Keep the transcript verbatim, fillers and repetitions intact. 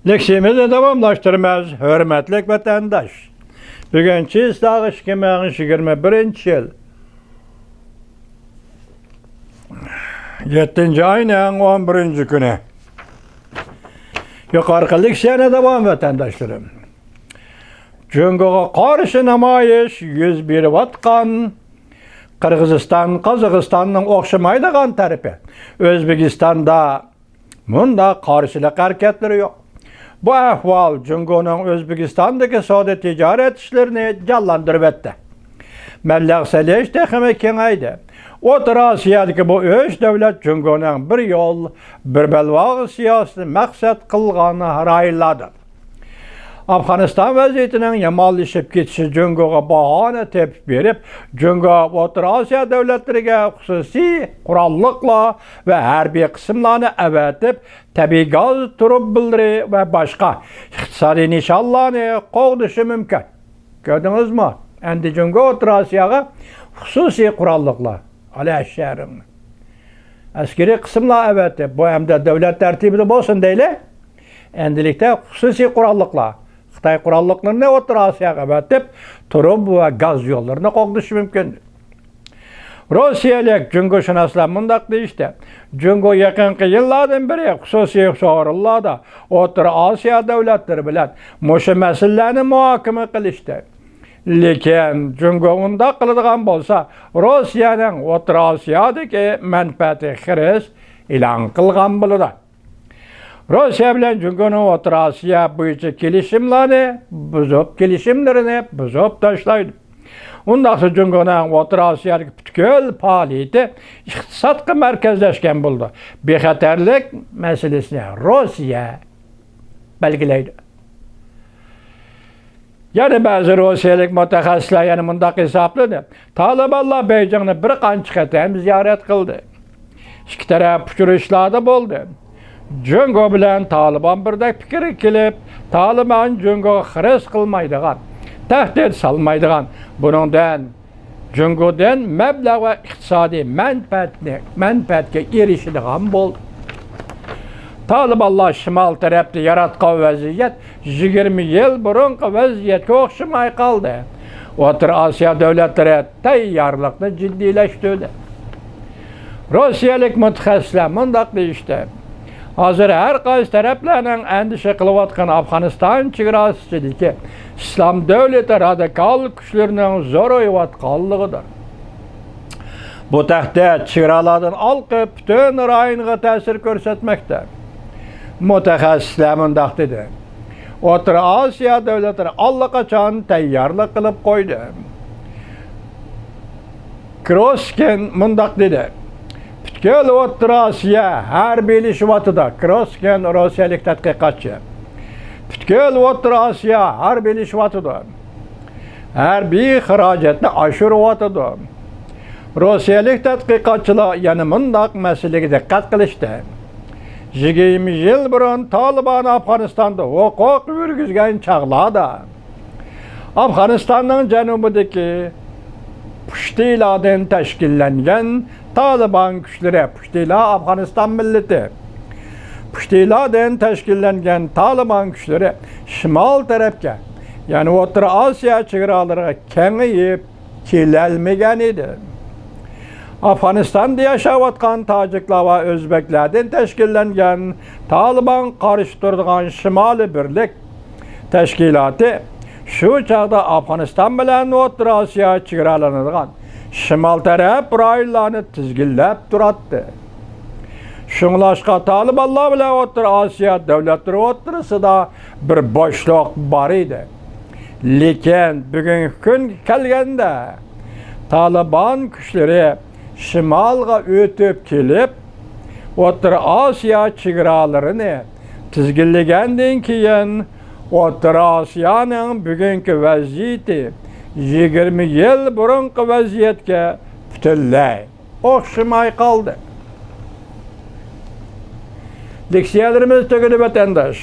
لېكسىيەمىزنى داۋاملاشتۇرىمىز، ھۆرمەتلىك ۋەتەنداش. بۈگۈن چىسلاغ ئىككى مىڭ يىگىرمە بىرىنچى يىل، يەتتىنچى ئاينىڭ ئون بىرىنچى كۈنى. يۇقىرىقى لېكسىيەنى داۋام، ۋەتەنداشلىرىم. جۇڭگوغا قارشى نامايىش يۈز بېرىۋاتقان قىرغىزىستان، قازاقىستاننىڭ ئوخشىمايدىغان تەرىپى، ئۆزبېكىستاندا مۇنداق قارشىلىق ھەرىكەتلىرى يوق. بۇ ئەھۋال جۇڭگونىڭ ئۆزبېكىستاندىكى سودا تىجارەت ئىشلىرىنى جانلاندۇرۇۋەتتى. مەبلەغ سېلىش تېخىمۇ كېڭەيدى. ئوتتۇرا ئاسىيادىكى بۇ ئۈچ دۆلەت جۇڭگونىڭ بىر يول، بىر بەلباغ سىياسىتىنى مەقسەت قىلغان رايونلاردۇر. ئافغانىستان ۋەزىيىتىنىڭ يامانلىشىپ كېتىشى جۇڭگوغا باھانە تېپىپ بېرىپ، جۇڭگو ئوتتۇرا ئاسىيا دۆلەتلىرىگە خۇسۇسىي قوراللىقلار ۋە ھەربىي قىسىملارنى ئەۋەتىپ، تەبىئىي گاز تۇرۇبىلىرى ۋە باشقا ئىقتىسادىي نىشانلارنى قوغدىشى مۇمكىن. كۆردىڭىزمۇ؟ ئەمدى جۇڭگو ئوتتۇرا ئاسىياغا خۇسۇسىي قوراللىقلار، ئەلەششەرىڭ، ئەسكىرىي قىسىملار ئەۋەتىپ، بۇ ئەمدى دۆلەت تەرتىپىدە بولسۇن دەيلى. ئەمدىلىكتە خۇسۇسىي قوراللىقلار، خىتاي قوراللىقلىرىنى ئوتتۇرا ئاسىياغا ئەۋەتىپ، تۇرۇبا ۋە گاز يوللىرىنى قوغدىشى مۇمكىن. روسىيەلىك جۇڭگوشۇناسلار مۇنداق دېيىشتى: جۇڭگو يېقىنقى يىللاردىن بېرى خۇسۇسىي سورۇنلاردا ئوتتۇرا ئاسىيا دۆلەتلىرى بىلەن مۇشۇ مەسىلىلەرنى مۇھاكىمە قىلىشتى. لېكىن جۇڭگو ئۇنداق قىلىدىغان بولسا، روسىيەنىڭ ئوتتۇرا ئاسىيادىكى مەنپەئەتى خىرىس ئېلان قىلغان بولىدۇ. روسىيە بىلەن جۇڭگونىڭ ئوتتۇرا ئاسىيا بويىچە كېلىشىملارنى بۇزۇپ، كېلىشىملىرىنى بۇزۇپ تاشلايدۇ. ئۇنداقتا جۇڭگونىڭ ئوتتۇرا ئاسىيادىكى پۈتكۈل پائالىيىتى ئىقتىسادقا مەركەزلەشكەن بولىدۇ. بىخەتەرلىك مەسىلىسىنى روسىيە بەلگىلەيدۇ. يەنە بەزى روسىيەلىك مۇتەخەسسىسلەر يەنە مۇنداق ھېسابلىدى: تالىبانلار بېيجىڭنى بىر قانچە قېتىم زىيارەت قىلدى. ئىككى تەرەپ ئۇچرىشىشلاردا بولدى. جۇڭگو بىلەن تالىبان بىردەك پىكىرگە كېلىپ، تالىبان جۇڭگوغا خىرىس قىلمايدىغان، تەھدىت سالمايدىغان، بۇنىڭدىن جۇڭگودىن مەبلەغ ۋە ئىقتىسادىي مەنپەئەتنى، مەنپەئەتكە ئېرىشىدىغان بولدى. تالىبانلار شىمال تەرەپتە ياراتقان ۋەزىيەت يىگىرمە يىل بۇرۇنقى ۋەزىيەتكە ئوخشىماي قالدى. ئوتتۇرا ئاسىيا دۆلەتلىرى تەييارلىقنى جىددىيلەشتۈردى. روسىيەلىك مۇتەخەسسىسلەر مۇنداق دېيىشتى: ھازىر ھەر قايسى تەرەپلەرنىڭ ئەندىشە قىلىۋاتقىنى ئافغانىستان چېگراسى ئىچىدىكى ئىسلام دۆلىتى رادىكال كۈچلىرىنىڭ زورىيىۋاتقانلىقىدۇر. بۇ تەھدىت چېگرالاردىن ھالقىپ، پۈتۈن رايونغا تەسىر كۆرسەتمەكتە. مۇتەخەسسىسلەر مۇنداق دېدى: ئوتتۇرا ئاسىيا دۆلەتلىرى ئاللىقاچان تەييارلىق قىلىپ قويدى. كروسكىن مۇنداق دېدى: پۈتكۈل ئوتتۇرا ئاسىيا ھەربىيلىشىۋاتىدۇ. كروسكىن روسىيەلىك تەتقىقاتچى. پۈتكۈل ئوتتۇرا ئاسىيا ھەربىيلىشىۋاتىدۇ. ھەربىي خىراجەتنى ئاشۇرۇۋاتىدۇ. روسىيەلىك تەتقىقاتچىلار يەنە مۇنداق مەسىلىگە دىققەت قىلىشتى: يىگىرمە يىل بۇرۇن تالىبان ئافغانىستاندا ھوقۇق يۈرگۈزگەن چاغلاردا، ئافغانىستاننىڭ جەنۇبىدىكى پۇشتىلاردىن تەشكىللەنگەن تالىبان كۈچلىرى، پۇشتىلا ئافغانىستان مىللىتى، پۇشتىلاردىن تەشكىللەنگەن تالىبان كۈچلىرى شىمال تەرەپكە، يەنى ئوتتۇرا ئاسىيا چېگرالىرىغا كېڭىيىپ كېلەلمىگەن ئىدى. ئافغانىستاندا ياشاۋاتقان تاجىكلار ۋە ئۆزبېكلەردىن تەشكىللەنگەن تالىبانغا قارشى تۇرىدىغان شىمالىي بىرلىك تەشكىلاتى شۇ چاغدا ئافغانىستان بىلەن ئوتتۇرا ئاسىيا چېگرالىنىدىغان شىمال تەرەپ رايونلارنى تىزگىنلەپ تۇراتتى. شۇڭلاشقا تالىبانلار بىلەن ئوتتۇرا ئاسىيا دۆلەتلىرى ئوتتۇرىسىدا بىر بوشلۇق بار ئىدى. لېكىن بۈگۈنكى كۈنگە كەلگەندە، تالىبان كۈچلىرى شىمالغا ئۆتۈپ كېلىپ، ئوتتۇرا ئاسىيا چېگرالىرىنى تىزگىنلىگەندىن كېيىن، ئوتتۇرا ئاسىيانىڭ بۈگۈنكى ۋەزىيىتى يىگىرمە يىل بۇرۇنقى ۋەزىيەتكە پۈتۈنلەي ئوخشىماي قالدى. لېكسىيەلىرىمىز تۈگىدى، ۋەتەنداش.